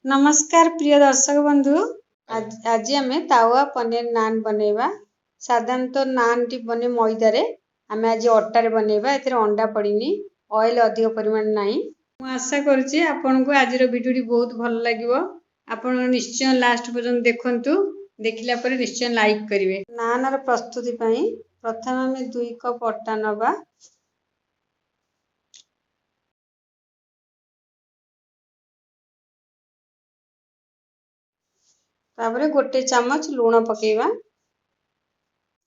ନମସ୍କାର ପ୍ରିୟ ଦର୍ଶକ ବନ୍ଧୁ। ଆଜି ଆମେ ତାୱା ପନିର ନାନ୍ ବନେଇବା। ସାଧାରଣତଃ ନାନ୍ଟି ବନେ ମଇଦାରେ, ଆମେ ଆଜି ଅଟାରେ ବନେଇବା। ଏଥିରେ ଅଣ୍ଡା ପଡ଼ିନି, ଅଏଲ୍ ଅଧିକ ପରିମାଣ ନାହିଁ। ମୁଁ ଆଶା କରୁଛି ଆପଣଙ୍କୁ ଆଜିର ଭିଡ଼ିଓଟି ବହୁତ ଭଲ ଲାଗିବ। ଆପଣ ନିଶ୍ଚୟ ଲାଷ୍ଟ ପର୍ଯ୍ୟନ୍ତ ଦେଖନ୍ତୁ, ଦେଖିଲା ପରେ ନିଶ୍ଚୟ ଲାଇକ୍ କରିବେ। ନାନ୍ର ପ୍ରସ୍ତୁତି ପାଇଁ ପ୍ରଥମେ ଆମେ 2 କପ୍ ଅଟା ନେବା। ତାପରେ 1 ଚାମଚ ଲୁଣ ପକାଇବା।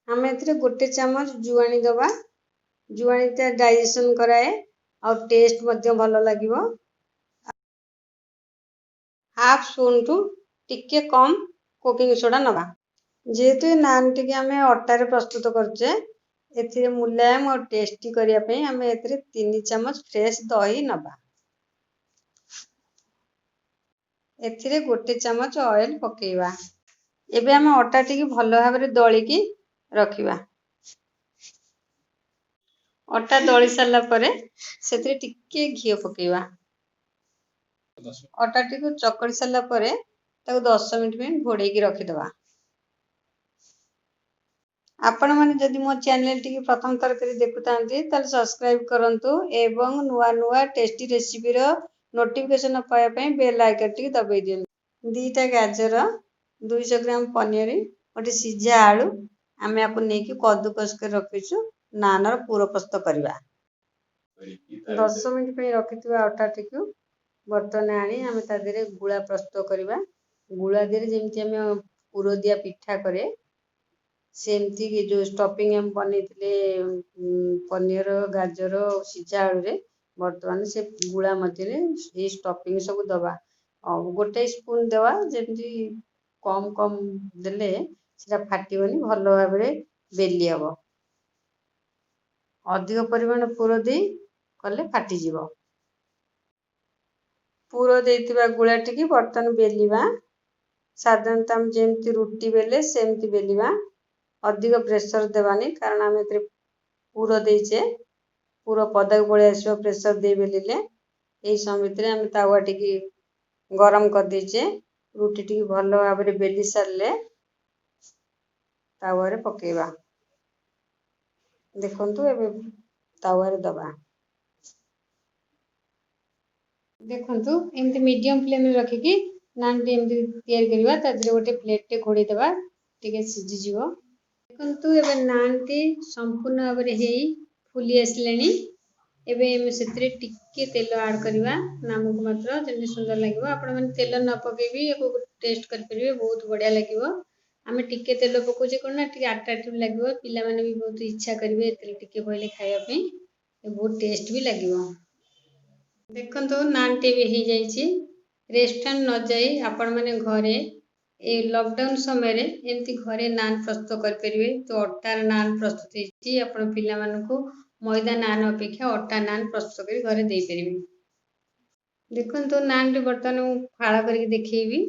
ଆମେ ଏଥିରେ 1 ଚାମଚ ଜୁଆଣି ଦେବା। ଜୁଆଣିଟା ଡାଇଜେସନ୍ କରାଏ ଆଉ ଟେଷ୍ଟ ମଧ୍ୟ ଭଲ ଲାଗିବ। ହାଫ୍ ସ୍ପୁନ୍ଠୁ ଟିକେ କମ୍ କୁକିଂ ସୋଡ଼ା ନେବା। ଯେହେତୁ ଏ ନାନ୍ ଟିକେ ଆମେ ଅଟାରେ ପ୍ରସ୍ତୁତ କରୁଛେ, ଏଥିରେ ମୁଲାୟମ ଆଉ ଟେଷ୍ଟି କରିବା ପାଇଁ ଆମେ ଏଥିରେ 3 ଚାମଚ ଫ୍ରେଶ୍ ଦହି ନେବା। ଏଥିରେ 1 ଚାମଚ ଅଏଲ୍ ପକାଇବା। ଏବେ ଆମେ ଅଟା ଟିକେ ଭଲ ଭାବରେ ଦଳିକି ରଖିବା। ଅଟା ଦଳି ସାରିଲା ପରେ ସେଥିରେ ଟିକେ ଘିଅ ପକାଇବା। ଅଟାଟିକୁ ଚକଡ଼ି ସାରିଲା ପରେ ତାକୁ 10 ମିନିଟ୍ ପାଇଁ ଘୋଡ଼େଇକି ରଖିଦେବା। ଆପଣମାନେ ଯଦି ମୋ ଚ୍ୟାନେଲଟିକି ପ୍ରଥମ ଥର କରି ଦେଖୁଥାନ୍ତି, ତାହେଲେ ସବସ୍କ୍ରାଇବ୍ କରନ୍ତୁ ଏବଂ ନୂଆ ନୂଆ ଟେଷ୍ଟି ରେସିପିର ନୋଟିଫିକେସନ୍ ପାଇବା ପାଇଁ ବେଲ୍ ଆଇକନ୍ଟିକି ଦବାଇ ଦିଅନ୍ତୁ। 2ଟା ଗାଜର, 200 ଗ୍ରାମ ପନିର, ଗୋଟେ ସିଝା ଆଳୁ, ଆମେ ୟାକୁ ନେଇକି କଦୁକସ କରି ରଖିଛୁ। ନାନର ପୁର ପ୍ରସ୍ତୁତ କରିବା। 10 ମିନିଟ୍ ପାଇଁ ରଖିଥିବା ଅଟାଟିକୁ ବର୍ତ୍ତମାନ ଆଣି ଆମେ ତା ଦେହରେ ଗୁଳା ପ୍ରସ୍ତୁତ କରିବା। ଗୁଳା ଦେହରେ ଯେମିତି ଆମେ ପୁର ଦିଆ ପିଠା କରେ, ସେମିତି ଯେଉଁ ଷ୍ଟଫିଂ ଆମେ ବନେଇଥିଲେ ପନିର, ଗାଜର, ସିଝା ଆଳୁରେ, ବର୍ତ୍ତମାନ ସେ ଗୁଳା ମଧ୍ୟରେ ଏଇ ଷ୍ଟଫିଂ ସବୁ ଦେବା। ଆଉ ଗୋଟେ ସ୍ପୁନ୍ ଦେବା, ଯେମିତି କମ୍ କମ୍ ଦେଲେ ସେଟା ଫାଟିବନି, ଭଲ ଭାବରେ ବେଲି ହେବ। ଅଧିକ ପରିମାଣ ପୁର ଦେଇ କଲେ ଫାଟିଯିବ। ପୁର ଦେଇଥିବା ଗୁଳାଟିକି ବର୍ତ୍ତମାନ ବେଲିବା। ସାଧାରଣତଃ ଆମେ ଯେମିତି ରୁଟି ବେଲେ ସେମିତି ବେଲିବା। ଅଧିକ ପ୍ରେସର ଦେବାନି, କାରଣ ଆମେ ଏଥିରେ ପୁର ଦେଇଛେ, ପୁର ପଦାକୁ ପଳେଇ ଆସିବ ପ୍ରେସର ଦେଇ ବେଲିଲେ। ଏହି ସମୟ ଭିତରେ ଆମେ ତାୱା ଟିକି ଗରମ କରିଦେଇଛେ। ରୁଟିଟିକି ଭଲ ଭାବରେ ବେଲି ସାରିଲେ ତାୱାରେ ପକାଇବା। ଦେଖନ୍ତୁ, ଏବେ ତାୱାରେ ଦେବା। ଦେଖନ୍ତୁ, ଏମିତି ମିଡ଼ିୟମ୍ ଫ୍ଲେମ୍ରେ ରଖିକି ନାନ୍ଟି ଏମିତି ତିଆରି କରିବା। ତା ଦେହରେ ଗୋଟେ ପ୍ଲେଟ୍ଟେ ଘୋଡ଼େଇ ଦେବା, ଟିକେ ସିଝିଯିବ। ଦେଖନ୍ତୁ, ଏବେ ନାନ୍ଟି ସମ୍ପୂର୍ଣ୍ଣ ଭାବରେ ହେଇ ଫୁଲି ଆସିଲାଣି। ଏବେ ଆମେ ସେଥିରେ ଟିକେ ତେଲ ଆଡ଼୍ କରିବା, ନାମକୁ ମାତ୍ର, ଯେମିତି ସୁନ୍ଦର ଲାଗିବ। ଆପଣମାନେ ତେଲ ନ ପକାଇ ବି ୟାକୁ ଟେଷ୍ଟ କରିପାରିବେ, ବହୁତ ବଢ଼ିଆ ଲାଗିବ। ଆମେ ଟିକେ ତେଲ ପକାଉଛେ କ'ଣ ନା ଟିକେ ଆଟ୍ରାକ୍ଟିଭ୍ ଲାଗିବ, ପିଲାମାନେ ବି ବହୁତ ଇଚ୍ଛା କରିବେ ତେଲ ଟିକେ ପଡ଼ିଲେ ଖାଇବା ପାଇଁ, ବହୁତ ଟେଷ୍ଟ ବି ଲାଗିବ। ଦେଖନ୍ତୁ, ନାନ୍ଟି ଏବେ ହେଇଯାଇଛି। ରେଷ୍ଟୁରାଣ୍ଟ ନ ଯାଇ ଆପଣମାନେ ଘରେ ଏଇ ଲକଡାଉନ୍ ସମୟରେ ଏମିତି ଘରେ ନାନ୍ ପ୍ରସ୍ତୁତ କରିପାରିବେ। ତ ଅଟାର ନାନ୍ ପ୍ରସ୍ତୁତ ହେଇଛି। ଆପଣ ପିଲାମାନଙ୍କୁ ମଇଦା ନାନ୍ ଅପେକ୍ଷା ଅଟା ନାନ୍ ପ୍ରସ୍ତୁତ କରି ଘରେ ଦେଇପାରିବେ। ଦେଖନ୍ତୁ, ନାନ୍ଟି ବର୍ତ୍ତମାନ ମୁଁ ଫାଳ କରିକି ଦେଖେଇବି।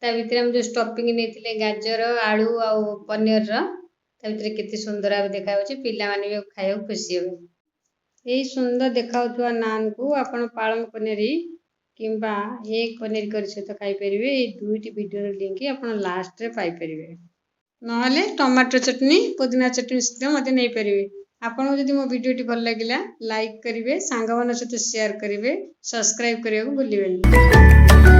ତା ଭିତରେ ଆମେ ଯେଉଁ ଷ୍ଟଫିଂ ନେଇଥିଲେ ଗାଜର, ଆଳୁ ଆଉ ପନିରର, ତା ଭିତରେ କେତେ ସୁନ୍ଦର ଭାବେ ଦେଖାଯାଉଛି। ପିଲାମାନେ ବି ଖାଇବାକୁ ଖୁସି ହେବେ। ଏଇ ସୁନ୍ଦର ଦେଖାଯାଉଥିବା ନାନ୍କୁ ଆପଣ ପାଳଙ୍ଗ ପନିର କିମ୍ବା ଏଗ୍ ପନିର କରି ସହିତ ଖାଇପାରିବେ। ଏଇ ଦୁଇଟି ଭିଡ଼ିଓର ଲିଙ୍କ ଆପଣ ଲାଷ୍ଟରେ ପାଇପାରିବେ। ନହେଲେ ଟମାଟୋ ଚଟଣି, ପୁଦିନା ଚଟଣି ସହିତ ମଧ୍ୟ ନେଇପାରିବେ। ଆପଣଙ୍କୁ ଯଦି ମୋ ଭିଡ଼ିଓଟି ଭଲ ଲାଗିଲା, ଲାଇକ୍ କରିବେ, ସାଙ୍ଗମାନଙ୍କ ସହିତ ସେୟାର କରିବେ, ସବସ୍କ୍ରାଇବ୍ କରିବାକୁ ଭୁଲିବେନି।